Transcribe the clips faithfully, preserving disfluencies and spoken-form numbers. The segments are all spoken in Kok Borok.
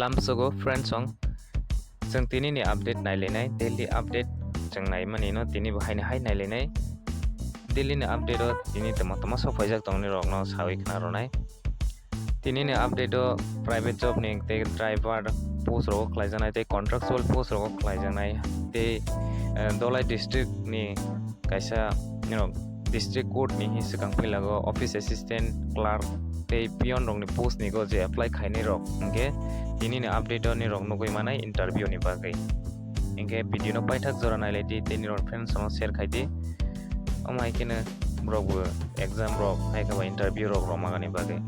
Lamsogo friends song, chwng tini ni update nailainai, daily update chwng naimani no tini bo haino hai nailainai. Daily ni update o tini tamo tamo sok phaijak tongni rok no sawi khna rwnai. Tini ni update o private job ni tei driver post rogo khlaijaknai tei contractual post rogo khlaijaknai tei, eh, Dholai district ni kaisa, you know, district court ni hi swkang pila go office assistant, clerk tei peon rok ni post ni go je apply khainai rok hwnkhe tini ni update o nirok nugwi manai interview ni bagwi. Hwnkhe video no paithak jora nailai di tei nirok friends no share khai di. Omo hai kheno borok bo exam rok hai khe ba interview rok rwmani bagwi.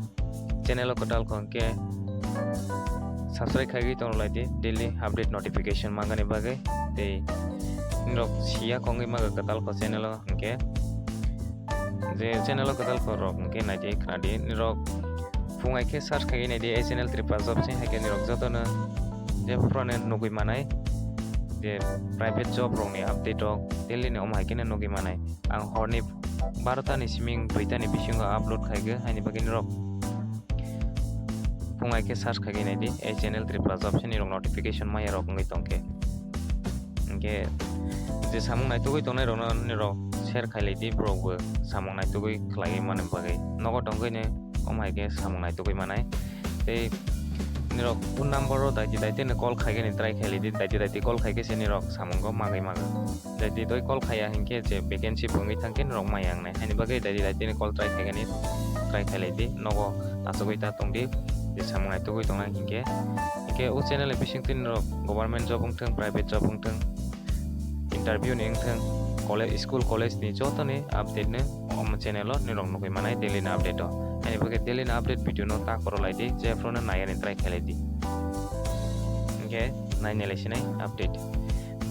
Channel o kwtal kho hwnkhe subscribe khaigwi tong lai di daily update notification mangani bagwi. Tei nirok siya kongwi maga kwtal kho channel o hwnkhe, je channel o kwtal kho rok hwnkhe naidi khnadi nirok phung hai khe search khaigwi naidi ei channel Tripura Job se hai khe nirok jotono je phurano nugwi manai je private job rok ni update rok daily ni omo hai kheno nugwi manai. Ang horni barota ni siming duita ni bisingo upload khaigwi, haini bagwi nirok phung hai khe search khaigwi naidi ei channel Tripura Job se nirok notification maya rok wngwi tongkhe. Hwnkhe je samung naitugwi tongnai rokno nirok share khailai di, borok bo samung naitugwi khlaiwi mani bagwi nogo tongwi ni omo hai khe samung naitugwi manai. Tei nirok phone number o daiti daiti ni call khaigani try khailai di, daiti daiti call khaikhe se nirok samungo magwi mago. Daiti doi call khaiya hinkhe je vacancy bo wngwi thangkhe norok maya wngnai. Haini bagwi daiti daiti ni call try khaigani try khailai di. Nogo achugwi ta tongdi. Je samung naitugwi tongnai hinkhe. Hinkhe o channel ni bisingtwi norok government job wngthung, private job wngthung, interview ni wngthung, college, school, college ni joto ni update no omo channel o norok nugwi manai daily ni update o. Haini bagwi daily ni update video no ta kwrwlai di, jephru no naiyani try khailai di. Hinkhe nainai lai sinai update.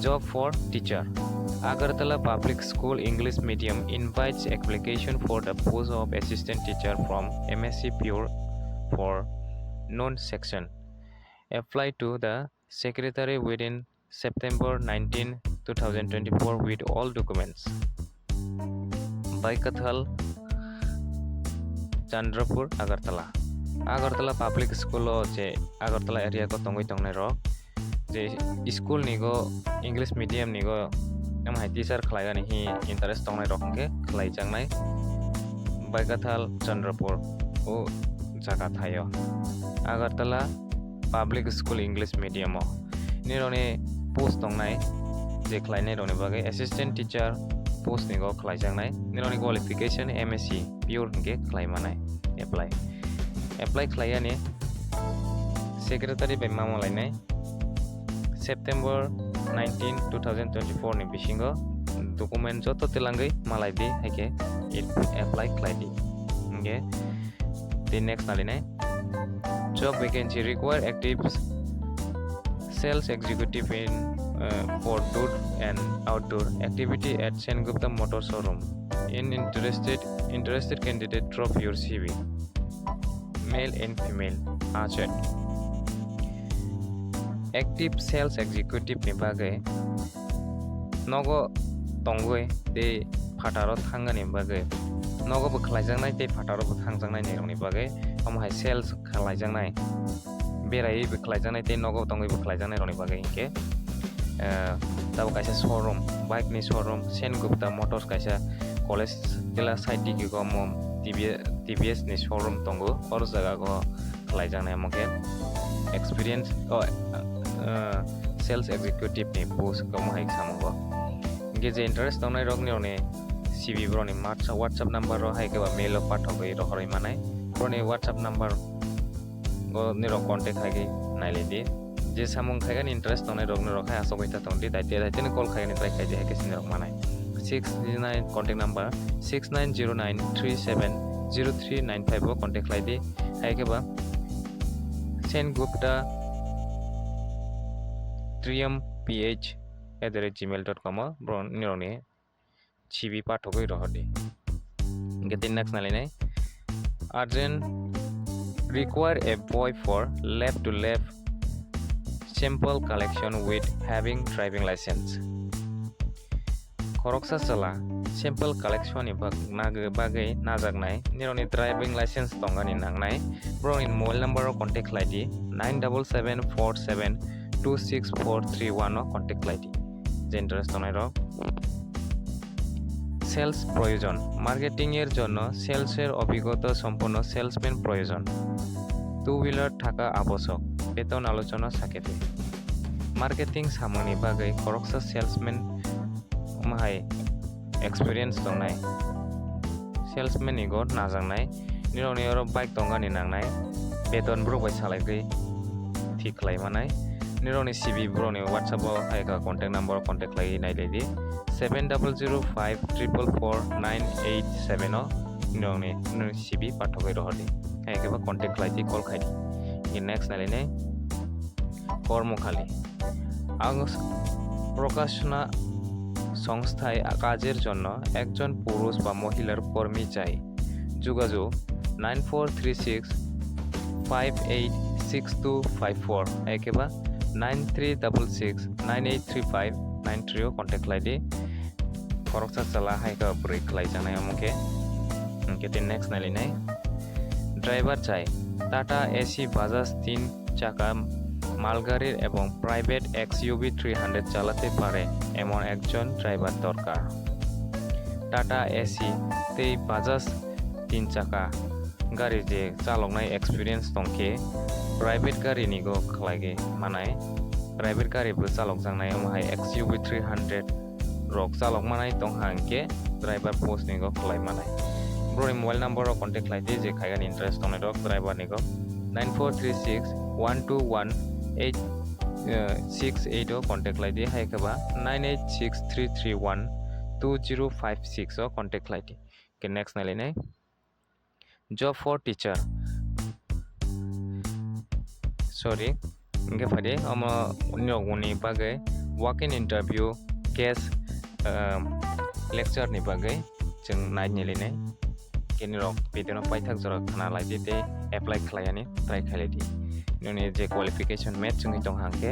Job for teacher. Agartala Public School English Medium invites application for the post of assistant teacher from M S C Pure for non section. Apply to the secretary within September nineteen, two thousand twenty-four with all documents. Baikathal, Chandrapur, Agartala. Agartala Public School o je Agartala area o tongwi tongnai rok, je school ni go English medium ni go omo hai teacher khlaigani hi interest tongnai rok hwnkhe khlaijaknai Baikathal, Chandrapur o jaga thaio. Agartala Public School English Medium o nirokni post tongnai, je khlainai rokni bagwi assistant teacher post ni go khlaijaknai. Nirokni qualification M S C pure hwnkhe khlai manai apply. Apply khlaiyani secretary bai ma malainai September nineteen, two thousand twenty-four ni bisingo document joto telangwi malai di, hai khe apply khlai di. Hwnkhe tei next nalinai job vacancy require active sales executive in, uh, for door and outdoor activity at Sengupta Motor Showroom. In interested, interested candidate drop your C V. Male and female, aged. Active sales executive ni bagwi nogo tongwi tei phataro thangani bagwi, nogo bo khlaijaknai tei phataro bo thangjaknai ni rokni bagwi, omo hai sales khlaijaknai, beraiwi bo khlaijaknai tei nogo tongwi bo khlaijaknai rokni bagwi hinkhe, eh, tabuk kaisa showroom, bike ni showroom, Sengupta Motors kaisa college tila side digi go omo T V S, T V S ni showroom tongo, oro jaga go khlaijaknai omo khe experience o, eh, sales executive ni post omo hai samungo. Hinkhe je interest tongnai rok nirokni C V borokni matsa WhatsApp number o hai khe ba mail o pathogwi rohorwi manai. Borokni WhatsApp number o nirok contact khaigwi nailai di. Je samung khaigani interest tongnai rok nirok hai asogwi ta tongdi, daite daite ni call khaigani try khaidi hai khe sinirok manai. Six nine contact number six nine zero nine three seven zero three nine five o contact khlai di. Hai khe ba Sengupta Triyam P H at the rate gmail dot com o borok nirokni C V pathogwi rohordi. Hinkhe tei next nalinai. Urgent require a boy for lab to lab sample collection with having driving license. Khoroksa chwla sample collection ni bag-, nag-, bagwi najaknai, nirokni driving license tongani nangnai, borokni mobile number o contact khlai di, nine double seven four seven two six four three one o contact khlai di. Je interest tongnai rok. Sales proyojon, marketing er jonno sales er obhigota somponno salesman proyojon. Two wheeler thaka abosok, beton alochona sakete. Marketing samungni bagwi khoroksa salesman wngmahai experience tongnai, salesman ni go najaknai, nirokni oro bike tongani nangnai, beton borok bai salaigwi thik khlai manai, nirokni C V borokni WhatsApp o hai kha contact number o contact khlaiwi nai lai di, seven double zero five triple four nine eight seven o nirokni, nirokni C V pathogwi rohor di, hai khe bo contact khlai di, call khai di. Next nai lai nai. কর্মখালি। আগ প্রকাশনা সংস্থায় কাজের জন্য একজন পুরুষ বা মহিলার কর্মী চাই। যোগাযোগ nine four three six five eight six two five four ekeba nine three double six nine eight three five nine three o contact khlai di. Khoroksa chwla hai khe bwrwi khlai jaknai omo khe. Hwnkhe tei next nai lai nai. Driver চাই। Tata AC Bajaj তিন চাকা মালগাড়ির এবং private XUV three hundred চালাতে পারে এমন একজন ড্রাইভার দরকার। টাটা এসি tei বাজাজ তিন চাকা গাড়ি je chaloknai experience tongkhe private gari ni go khlaiwi manai, private gari bo chalokjaknai omo hai X U V three hundred rok chalok manai tong hang khe driver post ni go khlai manai. Broni mobile number rok contact khlai di je khaigani interest tongnai rok driver ni go nine four three six one two one eight six eight o contact khlai di, hai khe ba nine eight six three three one two zero five six o contact khlai di. Ke next nai lai nai. Job for teacher. Sorry, hingke phadi omo nirok ni bagwi walk-in interview, guest, um, lecture ni bagwi chwng nai nili nai. Ke nirok video no paithak jora khna lai di tei apply khlai yani try khlai di. Nini je qualification match wngwi tong hang khe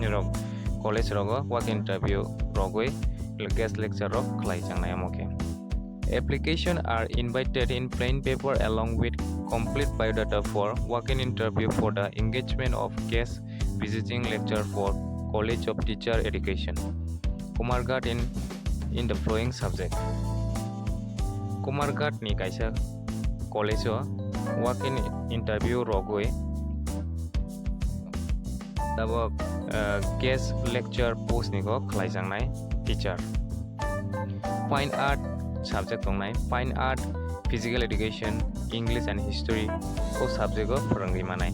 nirok college rogo walk-in interview rogwi guest lecture rok khlai chang nai omo khe. Application are invited in plain paper along with complete biodata for walk-in interview for the engagement of guest visiting lecture for College of Teacher Education, Kumarghat in, in the following subject. Kumarghat ni kaisa college o walk-in interview rogwi tabok, uh, guest lecture post ni go khlai chang nai teacher. Fine art subject tongnai, fine art, physical education, English and history o subject o phwrwngwi manai.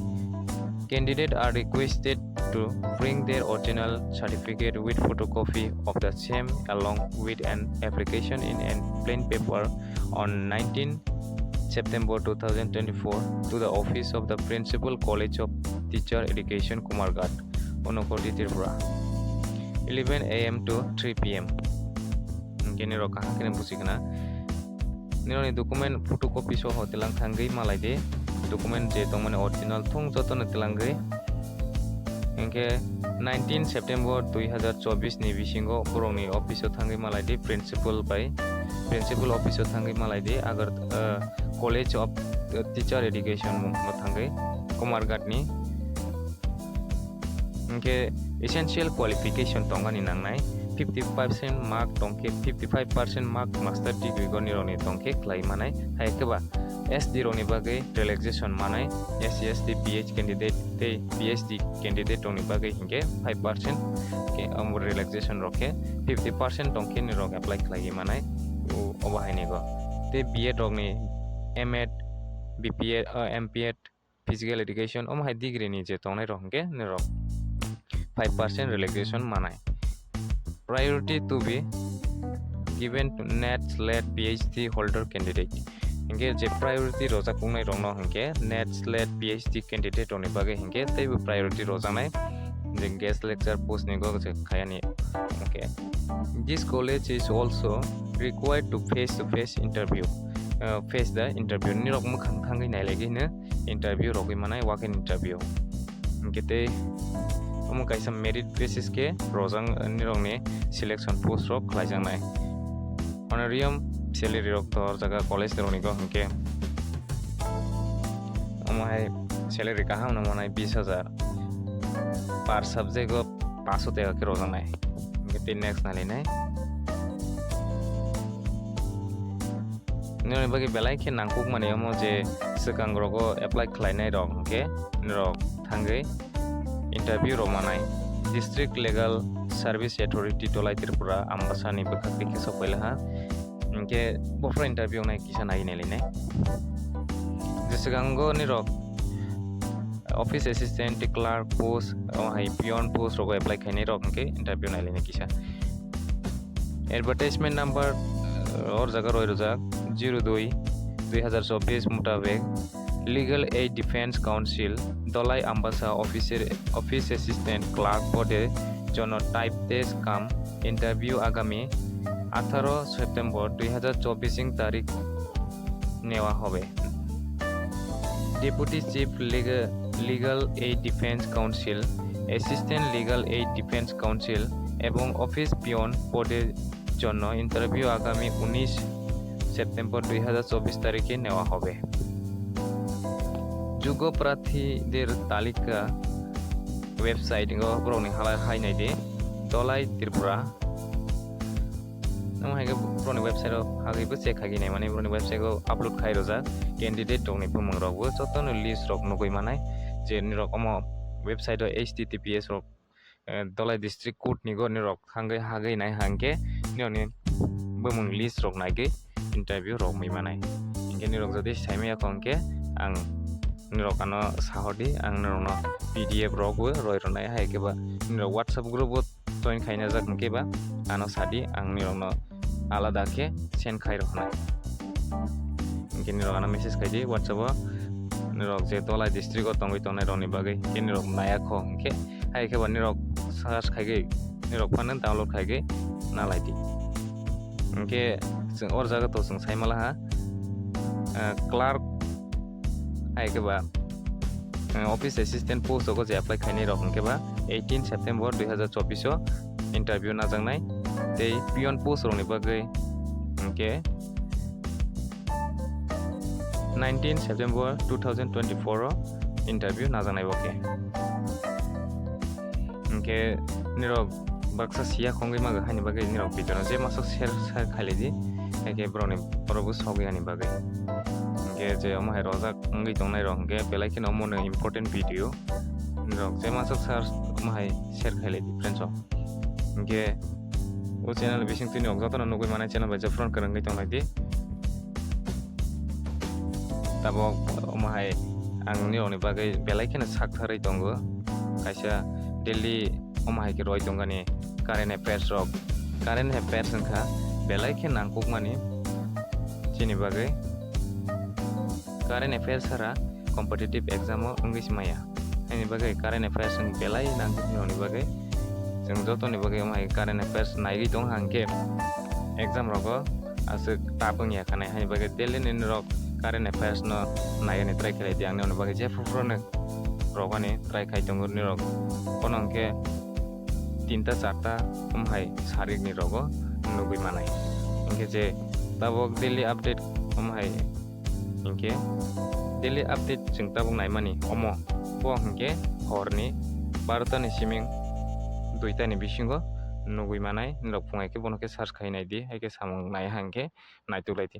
Candidate are requested to bring their original certificate with photocopy of the same along with an application in a plain paper on nineteen September two thousand twenty-four to the office of the Principal College of Teacher Education, Kumarghat, Unakoti, Tripura, eleven A M to three P M. Hingke nirok kaham khe buji khna. Nirokni document photocopy soho tilang thangwi malai di. Document je tongmani original thung jotono tilangwi. Hingke nineteen September dui hazar chobbish ni bisingo borokni office o thangwi malai di, principal bai, principal office o thangwi malai di, Agar, eh, College of Teacher Education mung no thangwi Kumarghat ni. Hingke essential qualification tongani nangnai, fifty percent mark tongkhe, fifty five percent mark master degree go nirokni tongkhe khlai manai, hai khe ba S T rokni bagwi relaxation manai, S C S T P H candidate tei P H D candidate rokni bagwi hinkhe five percent khe, um, relaxation rok khe fifty percent tongkhe nirok apply khlaiwi manai, o-, obo hai ni go. Tei B Ed rokni M Ed, B P Ed, uh, M P Ed, physical education, omo hai degree ni je tongnai rok hinkhe nirok five percent relaxation manai. Priority to be given to NET, SLET, P H D holder candidate. Hinkhe je priority rojak wngnai rokno hinkhe NET, SLET, P H D candidate rokni bagwi hinkhe teibo priority rojaknai je guest lecture post ni go je khayani. Okay. This college is also required to face to face interview. Uh, face the interview. Nirok mwkhang thangwi nailaiwi hino interview rogwi manai, walk-in interview. Hwnkhe tei omo kaisa merit basis khe rojak nirokni selection post rok khlaijaknai. Honorarium salary rok to o jaga college rokni go hwnkhe omo hai salary kaham no manai bis hajar, per subject o paso teka khe rojak nai. Hwnkhe tei next nai lai nai. Nini bagwi belai khe nangkuk mani omo je swkang rogo apply khlai nai rok hwnkhe norok thangwi interview rw manai. District Legal Service Authority Dholai Tripura Ambasa ni bwkhak twi khe sok pai laha. Hwnkhe bophoro interview wngnai kisa nai nai lai nai. Je swkango nirok office assistant, clerk post, o hai peon post rogo apply khainai rok hwnkhe interview nai lai nai kisa. Advertisement number, uh, or jaga roi rojak zero dui dui hazar chobbish mutabek Legal Aid Defense Council Dholai Ambasa officer, office assistant clerk pode jonno type test cum interview agami atharo September dui hazar chobbish ing tarik newa hobe. Deputy Chief Legal, Legal Aid Defense Council, Assistant Legal Aid Defense Council এবং office peon পদের জন্য ইন্টারভিউ আগামী উনিশ সেপ্টেম্বর দুই হাজার চব্বিশ তারিখে নেওয়া হবে। যোগ্য প্রার্থীদের তালিকা website o borokni hala hai nai di Dholai Tripura. Nang hai khe borokni website o hagwi bo check khai nai mani borokni website o upload khai rojak candidate rokni bumung rok bo jotono list rok nugwi manai je nirok omo website o H T T P S rok, eh, Dholai district court ni go nirok thangwi hagwi nai hangkhe nirokni bumung list rok naigwi interview rok mui manai. Hingke nirok jodi saimaya kho hingke ang nirok ano sahodi ang nirokno P D F rok bo roi rwnai hai khe ba nirok WhatsApp group o join khaina jak hingke ba ano sadi ang nirokno alada khe send khai roknai. Hingke nirok ano message khaidi WhatsApp o nirok je Dholai district o tongwi tongnai rokni bagwi hingke nirok naya kho hingke hai khe ba nirok search khaigwi nirok phano download khaigwi nalaidi. Hingke chwng or jaga to chwng saimalaha, eh, clerk hai khe ba, eh, office assistant post rogo je apply khainai rok hingke ba eighteen September dui hazar chobbish o interview najaknai tei peon post rokni bagwi hingke nineteen September two thousand twenty-four o interview najaknai bo khe. Hingke nirok baksa siya khongwi maga hani bagwi nirok video no je masok share, share khailai di, hai khe borokni borok bo sogwi hani bagwi. Hingke je omo hai rojak wngwi tongnai rok hingke belai kheno omo no important video, nirok je masok share omo hai share khailai di friends rok. Hingke o channel bising twi nok jotono nugwi manai channel bai je phone kwrwngwi tonglai di. Tabok omo hai ang nirokni bagwi belai kheno sak tharwi tongo. Kaisa daily omo hai khe roi tongani current affairs rok. Current affairs wngkha belai khe nangkukmani chini bagwi. Current affairs sara competitive exam o wngwi se maya. Haini bagwi current affairs wng belai nangkukmani bagwi chwng jotoni bagwi omo hai current affairs naiwi tong hangkhe exam rogo aswk tough wngya khanai. Haini bagwi daily nini rok current affairs no naiyani try khlai di, ang nini bagwi jephru phru no rogani try khai tongo nini rok. Bono hwnkhe tinta charta omo hai sarik ni rogo nugwi manai. Hwnkhe je tabok daily update omo hai hwnkhe daily update chwng tabok naimani omo bo hwnkhe horni barota ni siming duita ni bisingo nugwi manai. Nini rok phungai khe bono khe search khai nai di, hai khe samung nai hangkhe naituk lai di.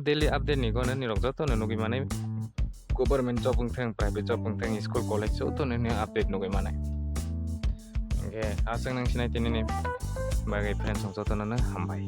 Daily update ni gono nirok joto no nugwi manai, government job wngthang, private job wngthang, school college joto no nini update nugwi manai. Hingke aswk nang sinai tini ni bagwi friends rok joto no hambai.